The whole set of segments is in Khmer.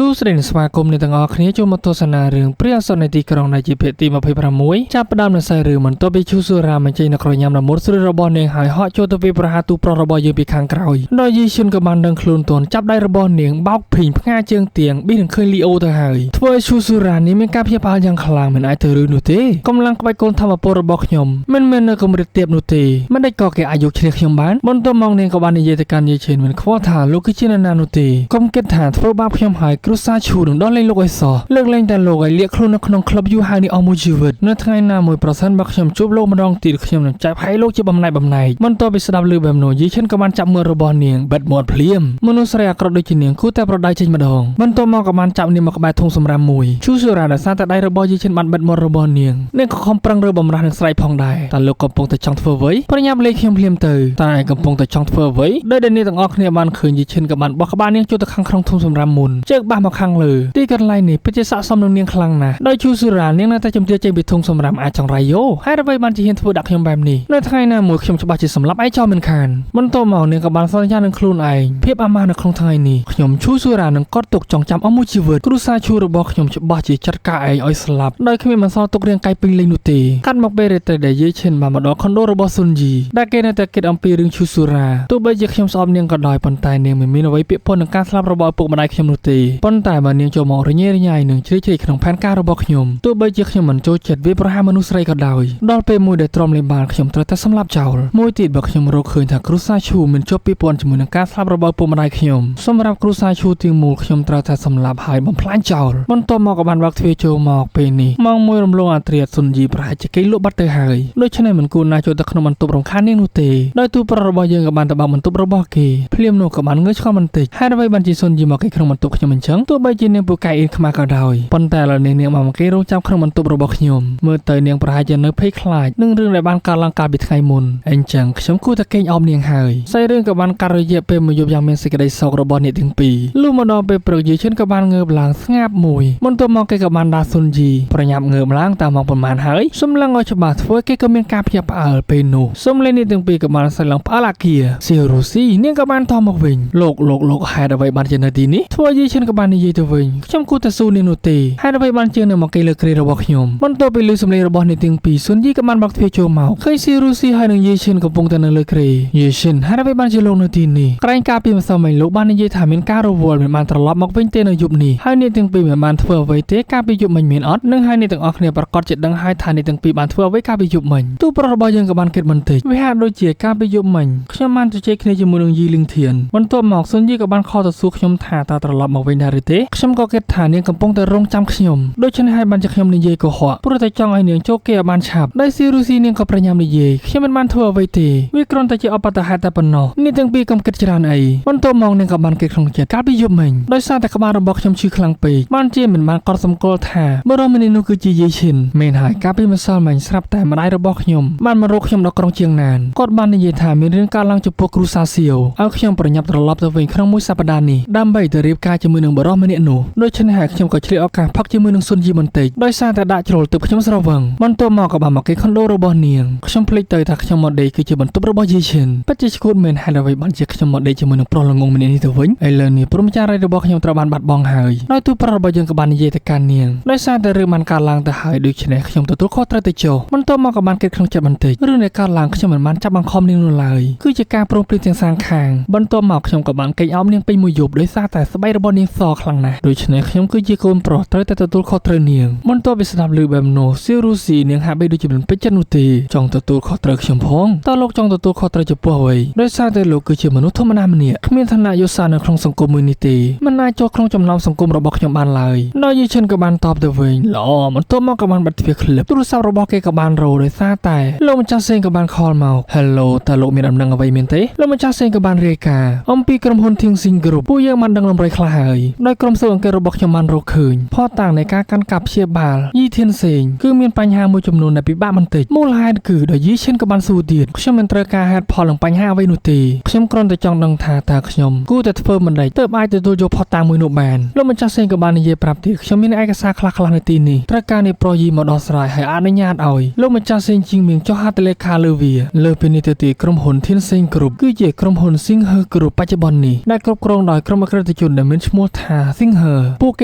សួស្តីនិងស្វាគមន៍អ្នកទាំងអស់គ្នាចូលមកទស្សនារឿងព្រះអសុរនៃទីក្រុងដែលជាភាគទី26ចាប់ផ្ដើមនៅខ្សែរឿងបន្ទាប់ពីឈូស៊ូរ៉ាបញ្ចេញនៅក្រញ៉ាំដ៏មុតស្រួយរបស់នាងហើយហក់ចូលទៅវាប្រហារទូប្រុសរបស់យើងពីខាងក្រោយដោយយីឈុនក៏បានដឹងខ្លួនទន់ចាប់ដៃរបស់នាងបោកភីងផ្ងាជើងទៀងប៊ីនឹងឃើញលីអូទៅហើយធ្វើឲ្យឈូស៊ូរ៉ានេះមានការភ្ញាក់ផ្អើលយ៉ាងខ្លាំងមិនអាចទៅឬនោះទេកម្លាំងក្បាច់កូនធម្មពលរបស់ខ្ញុំមិនមែននៅកម្រិតទាបនោះទេមិនដេចក៏គេអាចយកឈ្នះខ្ញុំបានបន្ទាប់មកនាងក៏បាននិយាយទៅកាន់យីឈិនមិនខ្វល់ថាលោកគឺជានរណានោះទេកុំគិតថាធ្វើបាបខ្ញុំហើយគ្រួសារឈូនឹងដោះលែងលោកឲ្យសោះលើកលែងតែលោកឲ្យលាកខ្លួននៅក្នុងក្លឹបយូរហើយនេះអស់មួយជីវិតនៅថ្ងៃណាមួយប្រសិនបើខ្ញុំជួបលោកម្ដងទៀតខ្ញុំនឹងចាប់ឲ្យលោកជាបំណែកបំណែកបន្ទាប់ពីស្ដាប់ឮបែបនោះយីឈិនក៏បានចាប់មើលរបស់នាងបិទមាត់ភ្លាមមនុស្សស្រីអាក្រក់ដូចជានាងគួរតែប្រដៅចេញម្ដងបន្ទាប់មកក៏បានចាប់នាងមកក្បែរធុងសម្រាមមួយឈូស៊ូរ៉ាដោយសារតែដៃរបស់យីឈិនបានបិទមាត់របស់នាងនាងក៏ខំប្រឹងរើបំរាស់នឹងស្រែកផងដែរតែលោកកំពុងតែចង់ធ្វើអ្វីប្រញាប់លេខខ្ញុំភ្លាមទៅតែកំពុងតែចង់ធ្វើអ្វីដោយដែលនាងទាំងអស់គ្នាបានឃើញយីឈិនក៏បានបោះក្បាលនាងចូលទៅខាងក្នុងធុងសម្រាមមុនជើងបាសមកខាងលើទីកន្លែងនេះពិតជាស័ក្តិសមនឹងនាងខ្លាំងណាស់ដោយឈូស៊ូរ៉ានាងនៅតែជំទាវចេញពីធុងសម្រាមអាចចង្រៃយោហេតុអ្វីបានជាហ៊ានធ្វើដាក់ខ្ញុំបែបនេះនៅថ្ងៃណាមួយខ្ញុំច្បាស់ជាសម្លាប់ឯងចោលមិនខានបន្ទាប់មកនាងក៏បានសន្យានឹងខ្លួនឯងភាពអាម៉ាស់នៅក្នុងថ្ងៃនេះខ្ញុំឈូស៊ូរ៉ានឹងកត់ទុកចងចាំអស់មួយជីវិតគ្រួសារឈូរបស់ខ្ញុំច្បាស់ជាចាត់ការឯងឲ្យស្លាប់ដោយគ្មានបន្សល់ទុករាងកាយពេញលេញនោះទេកាត់មកពេលរាត្រីដែលយេឈិនបានមកដល់ខុនដូរបស់ស៊ុនយីដែលគេនៅតែគិតអំពីរឿងឈូស៊ូរ៉ាទោះបីជាខ្ញុំស្អប់នាងក៏ដោយប៉ុន្តែនាងមិនមានអ្វីពាក់ព័ន្ធនឹងការស្លាប់របស់ឪពុកម្ដាយខ្ញុំនោះទេប៉ុន្តែបើនាងចូលមករញ៉េរញ៉ៃនឹងជ្រៀតជ្រែកក្នុងផែនការរបស់ខ្ញុំទោះបីជាខ្ញុំមិនចូលចិត្តវាប្រហារមនុស្សស្រីក៏ដោយដល់ពេលមួយដែលទ្រាំលេងបានខ្ញុំត្រូវតែសម្លាប់ចោលមួយទៀតបើខ្ញុំរកឃើញថាគ្រួសារឈូមានជាប់ពាក់ព័ន្ធជាមួយនឹងការស្លាប់របស់ឪពុកម្ដាយខ្ញុំសម្រាប់គ្រួសារឈូទាំងមូលខ្ញុំត្រូវតែសម្លាប់ហើយបំផ្លាញចោលបន្ទាប់មកក៏បានបើកទ្វារចូលមកពេលនេះម៉ោងមួយរំលងអាត្រាស៊ុនយីប្រហែលជាគេលក់បាត់ទៅហើយដូច្នេះមិនគួរណាចូលទៅក្នុងបន្ទប់រំខាននាងនោះទេដោយទូប្រុសរបស់យើងក៏បានទៅបើកបន្ទប់របស់គេភ្លាមនោះក៏បានងើយឆ្ងល់បន្តិចហេតុអ្វីបានជាស៊ុនយីមកគេក្នុងបន្ទប់ខ្ញុំអញ្ចឹងទោះបីជានាងពូកែអ៊ីនខ្មាស់ក៏ដោយប៉ុន្តែឥឡូវនេះនាងបានមកគេរងចាំក្នុងបន្ទប់របស់ខ្ញុំមើលទៅនាងប្រហែលជានៅភ័យខ្លាចនឹងរឿងដែលបានកើតឡើងកាលពីថ្ងៃមុនអញ្ចឹងខ្ញុំគួរតែកេងអោបនាងហើយសាច់រឿងក៏បានកាត់រយៈពេលមួយយប់យ៉ាងមានសេចក្តីសោករបស់អ្នកទាំងពីរលុះមកដល់ពេលព្រឹកយីឈិនក៏បានងើបឡើងស្ងាប់មួយបន្ទាប់មកគេក៏បានដាស៊ុនយីប្រញាប់ងើបឡើងតាមម៉ោងប្រហែលហើយសំឡឹងឲ្យច្បាស់ធ្វើគេក៏មានការភ្ញាក់ផ្អើលពេលនោះសំលេងនេះទាំងពីរក៏បានស្រែកឡើងផ្អើលអាគាសៀរុស៊ីនាងក៏បានតមកវិញលោកលោកលោកហេតុអ្វីបានជានៅទីនេះធ្វើយីឈិនក៏បាននិយាយទៅវិញខ្ញុំគួរតែស៊ូនាងនោះទេហេតុអ្វីបានជានៅមកគេលើគ្រែរបស់ខ្ញុំបន្ទាប់ពីលើសំលេងរបស់អ្នកទាំងពីរស៊ុនយីក៏បានបើកទ្វារចូលមកឃើញសៀរុស៊ីហើយនឹងយីឈិនកំពុងតែនៅលើគ្រែយីឈិនហេតុអ្វីបានជាលោកនៅទីនេះក្រែងការពីម្សិលមិញលោកបាននិយាយថាមានការរវល់មិនបានត្រឡប់មកវិញទេនៅយប់នេះហើយអ្នកទាំងពីរមិនបានធ្វើអ្វីទេកាលពីយប់មិញមានអត់នឹងហើយអ្នកទាំងអស់គ្នាប្រកាសជាដឹងហើយថាអ្នកទាំងពីរបានធ្វើអ្វីកាលពីយប់មិញទូប្រុសរបស់យើងក៏បានគិតបន្តិចវាហាក់ដូចជាកាលពីយប់មិញខ្ញុំបានជជែកគ្នាជាមួយនឹងយីលឹងធានបន្ទាប់មកស៊ុនយីក៏បានខលទៅសួរខ្ញុំថាតើត្រឡប់មកវិញដែរឬទេខ្ញុំក៏គិតថានាងកំពុងតែរងចាំខ្ញុំដូច្នេះហើយបានជាខ្ញុំនិយាយកុហកព្រោះតែចង់ឲ្យនាងចូលគេឲ្យបានឆាប់ដោយស៊ីរុស៊ីនាងក៏ប្រញាប់និយាយខ្ញុំមិនបានធ្វើអ្វីទេវាគ្រាន់តែជាអបតហេតុតែប៉ុណ្ណោះនាងទាំងពីរកុំគិតច្រើនអីបន្ទាប់មកនាងក៏បានគិតក្នុងចិត្តកាលពីយប់មិញដោយសារតែក្បាលរបស់ខ្ញុំឈឺខ្លាំងពេកបានជាមិនបានកត់សម្គាល់ថាបុរសម្នាក់នោះគឺជាយីឈិនមែនហើយកាលពីម្សិលមិញស្រាប់តែម្ដាយរបស់ខ្ញុំបានមករកខ្ញុំដល់ក្រុងជាងណានគាត់បាននិយាយថាមានរឿងកើតឡើងចំពោះគ្រួសារសៀវឲ្យខ្ញុំប្រញាប់ត្រឡប់ទៅវិញក្នុងមួយសប្តាហ៍នេះដើម្បីទៅរៀបការជាមួយនឹងបុរសម្នាក់នោះដូច្នេះហើយខ្ញុំក៏ឆ្លៀតឱកាសផឹកជាមួយនឹងស៊ុនយីបន្តិចដោយសារតែដាក់ជ្រុលទឹកខ្ញុំស្រវឹងបន្ទាប់មកក៏បានមកគេខុនដូរបស់នាងខ្ញុំភ្លេចទៅថាខ្ញុំមកដេកគឺជាបន្ទប់របស់យីឈិនពិតជាឈួតមែនហេតុអ្វីបានជាខ្ញុំមកដេកជាមួយនឹងប្រុសល្ងងម្នាក់នេះទៅវិញឥឡូវនេះព្រមចារីរបស់ខ្ញុំត្រូវបានបាត់បង់ហើយដោយទូប្រុសរបស់យើងក៏បាននិយាយទៅកាន់នាងដោយសារតែរឿងបានកើតឡើងទៅហើយដូច្នេះខ្ញុំទទួលខុសត្រូវទៅចុះបន្ទាប់មកក៏បានគិតក្នុងចិត្តបន្តិចរឿងដែលកើតឡើងខ្ញុំមិនបានចាប់បង្ខំនាងនោះឡើយគឺជាការព្រមព្រៀងទាំងសាងខាងបន្ទាប់មកខ្ញុំក៏បានកេងអោបនាងពេញមួយយប់ដោយសារតែស្បែករបស់នាងសខ្លាំងណាស់ដូច្នេះខ្ញុំគឺជាកូនប្រុសត្រូវតែទទួលខុសត្រូវនាងបន្ទាប់ពីស្ដាប់ឮបែបនោះសៀរុស៊ីនាងហាក់បីដូចជាមិនពេញចិត្តនោះទេចង់ទទួលខុសត្រូវខ្ញុំផងតើលោកចង់ទទួលខុសត្រូវចំពោះអ្វីដោយសារតែលោកគឺជាមនុស្សធម្មតាម្នាក់គ្មានឋានៈយុសានៅក្នុងសង្គមមួយនេះទេមិនអាចចូលក្នុងចំណោមសង្គមរបស់ខ្ញុំបានឡើយដោយយីឈិនក៏បានតបទៅវិញល្អបន្ទាប់មកក៏បានបិទទ្វារក្លឹបទូរស័ព្ទរបស់គេក៏បានរោដោយសារតែលោកម្ចាស់សេងក៏បានខលមក Hello តើលោកមានដំណឹងអ្វីមានទេលោកម្ចាស់សេងក៏បានរាយការណ៍អំពីក្រុមហ៊ុន Thing Sing Group ពួកយើងបានដឹងលំរយខ្លះហើយដោយក្រុមស៊ើបអង្កេតរបស់ខ្ញុំបានរកឃើញភស្តុតាងនៃការកាន់កាប់ព្យាបាលយីធានសេងគឺមានបញ្ហាមួយចំនួនដែលពិបាកបន្តិចមូលហេតុគឺដោយយីឈិនក៏បានសួរទៀតខ្ញុំមិនត្រូវការហេតុផលនឹងបញ្ហាអ្វីនោះទេខ្ញុំគ្រាន់តែចង់ដឹងថាតើខ្ញុំគួរតែធ្វើមិនដេចទើបអាចទទួលយកភស្តុតាងមួយនោះបានលោកម្ចាស់សេងក៏បាននិយាយប្រាប់ទៀតខ្ញុំមានឯកសារខ្លះៗនៅទីនេះត្រូវការនេះប្រុសយីមកដោះស្រាយហើយអនុញ្ញាតឲ្យលោកម្ចាស់សេងជាងមៀងចុះហត្ថលេខាលើវាលើពីនេះទៅទៀតក្រុមហ៊ុនធានសេងគ្រប់គឺជាក្រុមហ៊ុន Sing He Group បច្ចុប្បន្ននេះដែលគ្រប់គ្រងដោយក្រុមអក្រិតជនដែលមានឈ្មោះថា ថា Singer ពួកគ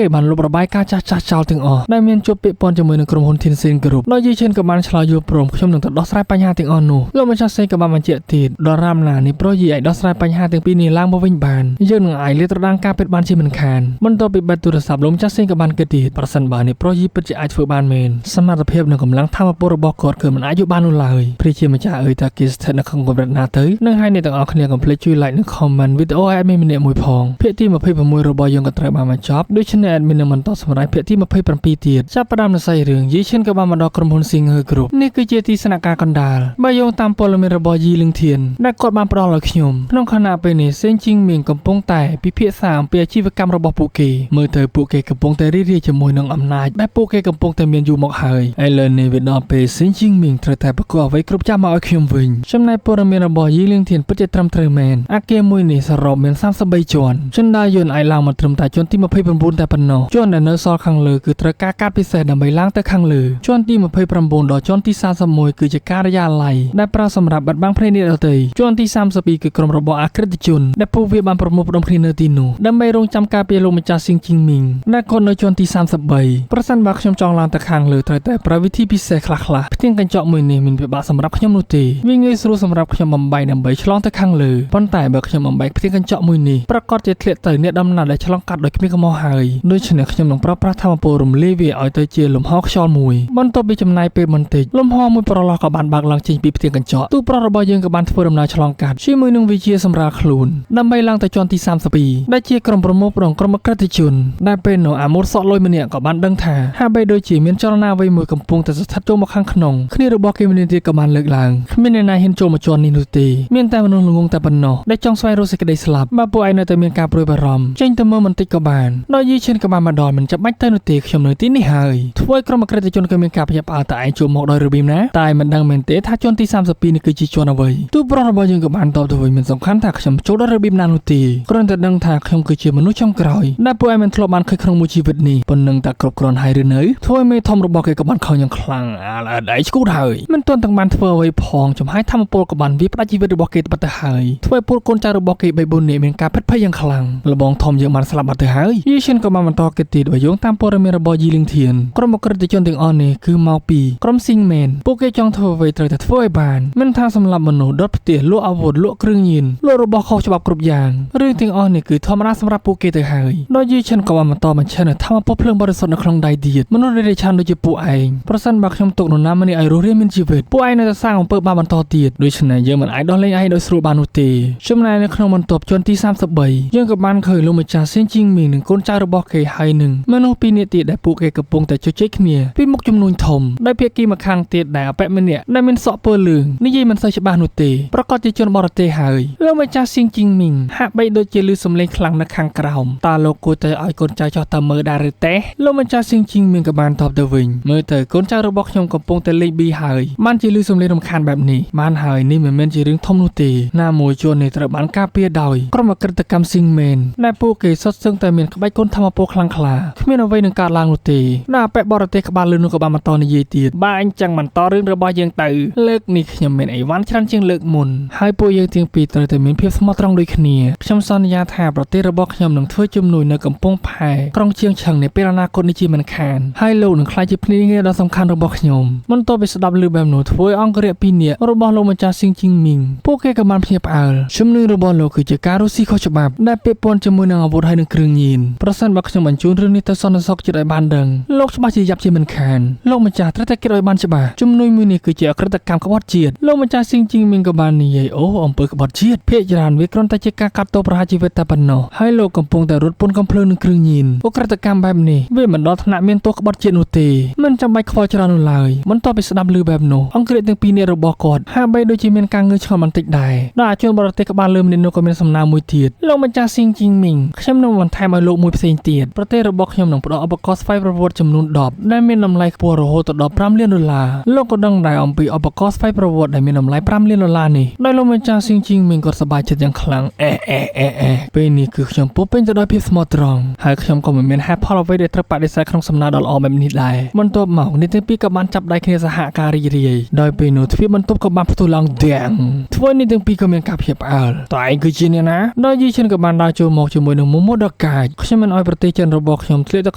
េបានលុបរបាយការណ៍ចាស់ចាស់ចោលទាំងអស់ដែលមានជាប់ពាក់ព័ន្ធជាមួយនឹងក្រុមហ៊ុន Tianxin Group ដោយយីឈិនក៏បានឆ្លើយយល់ព្រមខ្ញុំនឹងទៅដោះស្រាយបញ្ហាទាំងអស់នោះលោកម្ចាស់សេងក៏បានបញ្ជាក់ទៀតដល់រាមណានេះប្រុសយីអាចដោះស្រាយបញ្ហាទាំងពីរនេះឡើងមកវិញបានយើងនឹងអាចលាតត្រដាងការពិតបានជាមិនខានបន្ទាប់ពីបិទទូរស័ព្ទលោកម្ចាស់សេងក៏បានគិតទៀតប្រសិនបើនេះប្រុសយីពិតជាអាចធ្វើបានមែនសមត្ថភាពនិងកម្លាំងធម៌ពលរបស់គាត់គឺមិនអាចយកបាននោះឡើយព្រះជាម្ចាស់អើយតើគេស្ថិតនៅក្នុងកម្រិតណាទៅនឹងហើយអ្នកទាំងអស់គ្នាកុំភ្លេចជួយ like និង comment វីដេអូឲ្យ admin ម្នាក់មួយផងភាគទី26របស់យើងក៏ត្រូវបានបញ្ចប់ដូច្នេះ admin នឹងបន្តសម្រាប់ភាគទី27ទៀតចាប់ផ្ដើមនៅសាច់រឿងយីឈិនក៏បានមកដល់ក្រុមហ៊ុន Singer Group នេះគឺជាទីស្នាក់ការកណ្ដាលបើយោងតាមព័ត៌មានរបស់យីលឹងធានដែលគាត់បានផ្ដល់ឲ្យខ្ញុំក្នុងខណៈពេលនេះសេងជីងមៀងកំពុងតែពិភាក្សាអំពីអាជីវកម្មរបស់ពួកគេមើលទៅពួកគេកំពុងតែរីករាយជាមួយនឹងអំណាចដែលពួកគេកំពុងតែមានយូរមកហើយឥឡូវនេះវាដល់ពេលសេងជីងមៀងត្រូវតែប្រកបអ្វីគ្រប់ចាំមកឲ្យខ្ញុំវិញចំណែកព័ត៌មានរបស់យីលឹងធានពិតជាត្រឹមត្រូវមែនអាគារមួយនេះសរុបមាន33ជាន់ជនដាយន្តអាចឡើងមកត្រឹមតែជាន់ទី29តែប៉ុណ្ណោះជាន់ដែលនៅសល់ខាងលើគឺត្រូវការកាតពិសេសដើម្បីឡើងទៅខាងលើជាន់ទី29ដល់ជាន់ទី31គឺជាការិយាល័យដែលប្រើសម្រាប់បិទបាំងភ្នែកអ្នកដទៃជាន់ទី32គឺក្រុមរបស់អក្រិតជនដែលពួកវាបានប្រមូលផ្ដុំគ្នានៅទីនោះដើម្បីរងចាំការពារលោកម្ចាស់ស៊ីងជីងមីងដែលគាត់នៅជាន់ទី33ប្រសិនបើខ្ញុំចង់ឡើងទៅខាងលើត្រូវតែប្រើវិធីពិសេសខ្លះៗផ្ទាំងកញ្ចក់មួយនេះមិនពិបាកសម្រាប់ខ្ញុំនោះទេវាងាយស្រួលសម្រាប់ខ្ញុំបំបែកដើម្បីឆ្លងទៅខាងលើប៉ុន្តែបើខ្ញុំបំបែកផ្ទាំងកញ្ចក់មួយនេះប្រកាសជាធ្លាក់ទៅអ្នកដំណើរដែលឆ្លងកាត់ដោយគ្មានកំហុសហើយដូច្នេះខ្ញុំនឹងប្រើប្រាស់ធម៌ពលរំលាយវាឲ្យទៅជាលំហខ្យល់មួយបន្ទាប់ពីចំណាយពេលបន្តិចលំហមួយប្រឡោះក៏បានបើកឡើងចេញពីផ្ទាំងកញ្ចក់ទូប្រុសរបស់យើងក៏បានធ្វើដំណើរឆ្លងកាត់ជាមួយនឹងវិជាសម្រាលខ្លួនដើម្បីឡើងទៅជាន់ទី32ដែលជាក្រុមប្រមូលផ្ដុំក្រុមអក្រិតជនដែលពេលនោះអាមូតសក់លុយម្នាក់ក៏បានដឹងថាហាក់បីដូចជាមានចលនាអ្វីមួយកំពុងតែស្ថិតចូលមកខាងក្នុងគ្នារបស់គេម្នាក់ទៀតក៏បានលើកឡើងគ្មានអ្នកណាហ៊ានចូលមកជាន់នេះនោះទេមានតែមនុស្សល្ងងតែប៉ុណ្ណោះដែលចង់ស្វែងរកសេចក្តីស្លាប់បើពួកឯងនៅតែមានការព្រួយបារម្ភចេញទៅមើលបន្តិចក៏បានដល់យីឈិនក៏បានមកដល់មិនចាំបាច់ទៅនោះទេខ្ញុំនៅទីនេះហើយធ្វើឲ្យក្រុមអក្រិតជនក៏មានការភ្ញាក់ផ្អើលតើឯងចូលមកដោយរបៀបណាតែមិនដឹងមែនទេថាជាន់ទី32នេះគឺជាជាន់អ្វីទូប្រុសរបស់យើងក៏បានតបទៅវិញមិនសំខាន់ថាខ្ញុំចូលដល់របៀបណានោះទេគ្រាន់តែដឹងថាខ្ញុំគឺជាមនុស្សចុងក្រោយដែលពួកឯងមិនធ្លាប់បានឃើញក្នុងមួយជីវិតនេះប៉ុណ្ណឹងតែគ្រប់គ្រាន់ហើយឬនៅធ្វើឲ្យមេធំរបស់គេក៏បានខឹងយ៉ាងខ្លាំងអាឡដៃឈួតហើយមិនទាន់ទាំងបានធ្វើអ្វីផងចំហាយធម្មពលក៏បានវាផ្ដាច់ជីវិតរបស់គេបាត់ទៅហើយធ្វើឲ្យពលកូនចៅរបស់គេ3 4នាក់មានការភិតភ័យយ៉ាងខ្លាំងលបងធំយើងបានស្លាប់បាត់ទៅហើយយីឈិនក៏បានបន្តគេទៀតបើយោងតាមព័ត៌មានរបស់យីលឹងធានក្រុមអក្រិតជនទាំងអស់នេះគឺមកពីក្រុមស៊ីងមែនពួកគេចង់ធ្វើអ្វីត្រូវតែធ្វើឲ្យបានមិនថាសម្លាប់មនុស្សដុតផ្ទះលក់អាវុធលក់គ្រឿងញៀនលក់របស់ខុសច្បាប់គ្រប់យ៉ាងរឿងទាំងអស់នេះគឺធម្មតាសម្រាប់ពួកគេទៅហើយដោយយីឈិនក៏បានបន្តបញ្ឆេះនៅធម៌ពលភ្លើងបរិសុទ្ធនៅក្នុងដៃទៀតមនុស្សដែលឆានដូចជាពួកឯងប្រសិនបើខ្ញុំទុកនរណាម្នាក់ឲ្យរស់រានមានជីវិតពួកឯងនៅតែសាងអំពើបាបបន្តទៀតដូច្នេះយើងមិនអាចដោះលែងឯងដោយស្រួលបាននោះទេចំណែកនៅក្នុងបន្ទប់ជាន់ទី33យើងក៏បានឃើញលោកម្ចាស់សេងជីងមីងនិងកូនចៅរបស់គេហើយនឹងមនុស្សពីរនាក់ទៀតដែលពួកគេកំពុងតែជជែកគ្នាពីមុខចំនួនធំដោយភាគីម្ខាងទៀតដែលអបិម្នាក់ដែលមានសក់ពណ៌លឿងនិយាយមិនសូវច្បាស់នោះទេប្រកាសជាជនបរទេសហើយលោកម្ចាស់សៀងជីងមីងហាក់បីដូចជាឮសំឡេងខ្លាំងនៅខាងក្រោមតើលោកគួរតែឲ្យកូនចៅចោះទៅមើលដែរឬទេលោកម្ចាស់សៀងជីងមីងក៏បានតបទៅវិញមើលទៅកូនចៅរបស់ខ្ញុំកំពុងតែលេងប៊ីហើយបានជាឮសំឡេងរំខានបែបនេះបានហើយនេះមិនមែនជារឿងធំនោះទេណាមួយជននេះត្រូវបានការពារដោយក្រុមអក្រិតកម្មស៊ីងមែនដែលពួកគេសុទ្ធសឹងតែមានក្បាច់គុណធម៌ពលខ្លាំងក្លាគ្មានអ្វីនឹងកើតឡើងនោះទេដល់អបិបរទេសក្បាលលឿននោះក៏បានបន្តនិយាយទៀតបើអញចឹងបន្តរឿងរបស់យើងទៅលើកនេះខ្ញុំមានអីវ៉ាន់ច្រើនជាងលើកមុនហើយពួកយើងទាំងពីរត្រូវតែមានភាពស្មោះត្រង់ដូចគ្នាខ្ញុំសន្យាថាប្រទេសរបស់ខ្ញុំនឹងធ្វើជំនួយនៅកំពង់ផែក្រុងជាងឆឹងនាពេលអនាគតនេះជាមិនខានហើយលោកនឹងក្លាយជាភ្នាក់ងារដ៏សំខាន់របស់ខ្ញុំបន្ទាប់ពីស្ដាប់ឮបែបនោះធ្វើឲ្យអង្គរក្សពីរនាក់របស់លោកម្ចាស់ស៊ីងជីងមីងពួកគេក៏បានភ្ញាក់ផ្អើលជំនួយរបស់លោកគឺជាការរស់ស៊ីខុសច្បាប់ដែលពាក់ព័ន្ធជាមួយនឹងអាវុធហើយនឹងគ្រឿងញៀនប្រសិនបើខ្ញុំបញ្ជូនរឿងនេះទៅសន្តិសុខជាតិឲ្យបានដឹងលោកច្បាស់ជាយ៉ាប់ជាមិនខានលោកម្ចាស់ត្រូវតែគិតឲ្យបានច្បាស់ជំនួយមួយនេះគឺជាអក្រិតកម្មក្បត់ជាតិលោកម្ចាស់ស៊ីងជីងមីងក៏បាននិយាយអូអំពើក្បត់ជាតិភាគច្រើនវាគ្រាន់តែជាការកាត់ទោសប្រហារជីវិតតែប៉ុណ្ណោះហើយលោកកំពុងតែរត់ពន្ធកំភ្លើងនឹងគ្រឿងញៀនអក្រិតកម្មបែបនេះវាមិនដល់ថ្នាក់មានទោសក្បត់ជាតិនោះទេមិនចាំបាច់ខ្វល់ច្រើននោះឡើយបន្ទាប់ពីស្ដាប់ឮបែបនោះអង្គរក្សទាំងពីរនាក់របស់គាត់ហាក់បីដូចជាមានការងឿងឆ្ងល់បន្តិចដែរដល់អាជនបរទេសក្បាលលើម្នាក់នោះក៏មានសំណើមួយទៀតលោកម្ចាស់ស៊ីងជីងមីងខ្ញុំនឹងបន្ថែមឲ្យលោកមួយផ្សេងទៀតប្រទេសរបស់ខ្ញុំនឹងផ្ដល់ឧបករណ៍ស្វ័យប្រវត្តិចំនួន10ដែលមានតម្លៃខ្ពស់រហូតដល់5លានដុល្លារលោកក៏ដឹងដែរអំពីឧបករណ៍ស្វ័យប្រវត្តិដែលមានតម្លៃ5លានដុល្លារនេះដោយលោកម្ចាស់ស៊ីងជីងមីងគាត់សប្បាយចិត្តយ៉ាងខ្លាំងអេអេអេអេពេលនេះគឺខ្ញុំពោពេញទៅដោយភាពស្មោះត្រង់ហើយខ្ញុំក៏មិនមានហេតុផលអ្វីដែលត្រូវបដិសេធក្នុងសំណើដ៏ល្អបែបនេះដែរបន្ទាប់មកអ្នកទាំងពីរក៏បានចាប់ដៃគ្នាសហការរីករាយដោយពេលនោះទ្វារបន្ទប់ក៏បានផ្ទុះឡើងទាំងធ្វើនេះទាំងពីរក៏មានការភ្ញាក់ផ្អើលតើឯងគឺជាអ្នកណាដោយយីឈិនក៏បានដើរចូលមកជាមួយនឹងមុំមុ ដ៏កាចខ្ញុំមិនឲ្យប្រទេសចិនរបស់ខ្ញុំធ្លាក់ទៅ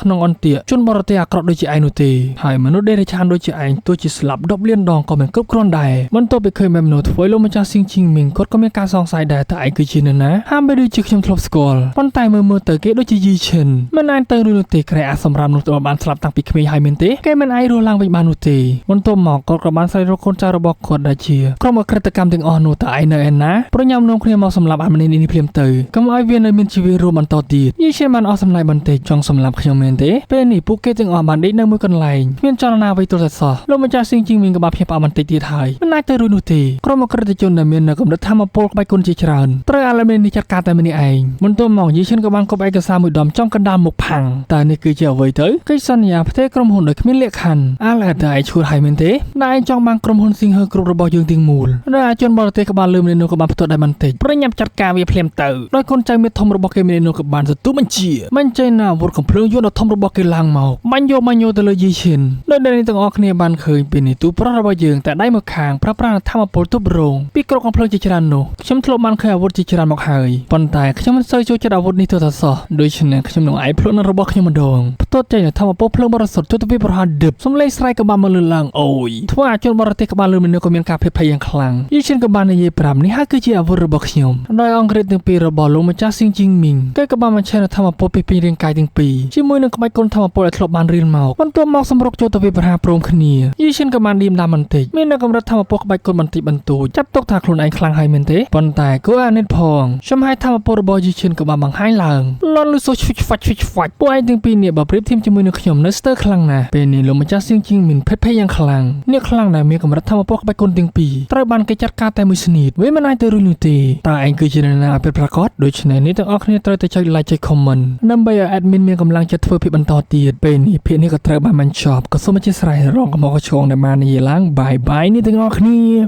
ក្នុងអន្ទាក់ជនបរទេសអាក្រក់ដូចជាឯងនោះទេហើយមនុស្សដេរឆានដូចជាឯងទោះជាស្លាប់10លានដងក៏មិនគ្រប់គ្រាន់ដែរបន្ទាប់ពីឃើញបែបនោះធ្វើលោកម្ចាស់ស៊ីងជីងមីងគាត់ក៏មានការសង្ស័យដែរតើឯងគឺជានរណាហាមបីដូចជាខ្ញុំធ្លាប់ស្គាល់ប៉ុន្តែមើលមើលទៅគេដូចជាយីឈិនមិនអាចទៅរួចនោះទេក្រែអាសម្រាប់នោះទៅបានស្លាប់តាំងពីក្មេងហើយមែនទេគេមិនអាចរស់ឡើងវិញបាននោះទេបន្ទាប់មកគាត់ក៏បានស្វែងរកកូនចៅរបស់គាត់ដែលជាក្រុមអក្រិតកម្មទាំងអស់នោះតើឯងនៅឯណាប្រញាប់នាំគ្នាមកសម្លាប់អាម្នាក់នេះភ្លាមទៅកុំឲ្យវានៅមានជីវិតរួមបន្តទៀតយីឈិនបានអស់សម្លាយបន្តិចចង់សម្លាប់ខ្ញុំមែនទេពេលនេះពួកគេទាំងអស់បានដេកនៅមួយកន្លែងគ្មានចលនាអ្វីទាល់តែសោះលោកម្ចាស់ស៊ីងជីងមីងក៏បានភ្ញាក់ផ្អើលបន្តិចទៀតហើយមិនអាចទៅរួចនោះទេក្រុមអក្រិតជនដែលមាននៅកម្រិតធម្មពលក្បាច់គុណជាច្រើនត្រូវអាឡមេនេះចាត់ការតែម្នាក់ឯងបន្ទាប់មកយីឈិនក៏បានកប់ឯកសារមួយដុំចំកណ្ដាលមុខផាំងតើនេះគឺជាអ្វីទៅកិច្ចសន្យាផ្ទេរក្រុមហ៊ុនដោយគ្មានលក្ខខណ្ឌអាឡែតើឯងឈួតហើយមែនទេដែលឯងចង់បានក្រុមហ៊ុនស៊ីងហឺគ្រប់របស់យើងទាំងមូលដែលអាជនបរទេសក្បាលលឺម្នាក់នោះក៏បានផ្ទាត់ដែរបន្តិចប្រញាប់ចាត់ការវាភ្លាមទៅដោយកូនចៅមេធំរបស់គេម្នាក់នោះក៏បានទទួលបញ្ជាបញ្ចេញនូវអាវុធកំភ្លើងយន្តដ៏ធំរបស់គេឡើងមកបាញ់យកបាញ់យកទៅលើយីឈិនដោយដែលនេះទាំងអស់គ្នាបានឃើញពីនេះទូប្រុសរបស់យើងតែដៃមកខាងប្រើប្រាស់ធម្មពលទប់រងពីក្រុមកំភ្លើងជាច្រើននោះខ្ញុំធ្លាប់បានឃើញអាវុធជាច្រើនមកហើយប៉ុន្តែខ្ញុំមិនសូវចូលចិត្តអាវុធនេះទៅតែសោះដូច្នេះខ្ញុំនឹងឯងភ្លក់នៅរបស់ខ្ញុំម្ដងផ្ទាត់ចេញនូវធម្មពលភ្លើងបរិសុទ្ធចូលទៅវាប្រហារដឹបសំឡេងស្រែកក៏បានមកលឺឡើងអូយធ្វើឲ្យជនបរទេសក្បាលលឺមនុស្សក៏មានការភ័យភ័យយ៉ាងខ្លាំងយីឈិនក៏បាននិយាយប្រាប់នេះហើយគឺជាអាវុធរបស់ខ្ញុំដោយអង្គរេតទាំងពីររបស់លោកម្ចាស់ស៊ីងជីងមីងគេក៏បានបញ្ឆេះនូវធម្មពលពីពេញរាងកាយទាំងពីរជាមួយនឹងក្បាច់គុណធម្មពលដែលធ្លាប់បានរៀនមកបន្ទាប់មកសម្រុកចូលទៅវាប្រហារព្រមគ្នាយីឈិនក៏បានឌៀមដាមបន្តិចមាននៅកម្រិតធម្មពលក្បាច់គុណបន្តិចបន្តួចចាត់ទុកថាខ្លួនឯងខ្លាំងហើយមែនទេប៉ុន្តែគួរអាណិតផងចំហាយធម្មពលរបស់យីឈិនក៏បានបង្ហាញឡើងលន់លឺសូឈ្វិចឆ្វាច់ឈ្វិចឆ្វាច់ពួកឯងទាំងពីរនេះបើប្រៀបធៀបជាមួយនឹងខ្ញុំនៅស្ទើរខ្លាំងណាស់ពេលនេះលោកម្ចាស់សៀងជីងមីនភ័យភ័យយ៉ាងខ្លាំងនេះខ្លាំងដែលមានកម្រិតធម្មពលក្បាច់គុណទាំងពីរត្រូវបានគេចាត់ការតែមួយស្នៀតវាមិនអាចទៅរួចនោះទេតើឯងគឺជានរណាឲ្យពិតប្រាកដដូច្នេះនេះទាំងអស់គ្នាត្រូវតែចុច like ចុច comment ដើម្បីឲ្យ admin មានកម្លាំងចិត្តធ្វើភាគបន្តទៀតពេលនេះភាគនេះក៏ត្រូវបានបញ្ចប់ក៏សូមអធិស្ឋានរងកំហុសឆ្គងដែលបាននិយាយឡើងបាយបាយនេះទាំងអស់គ្នា។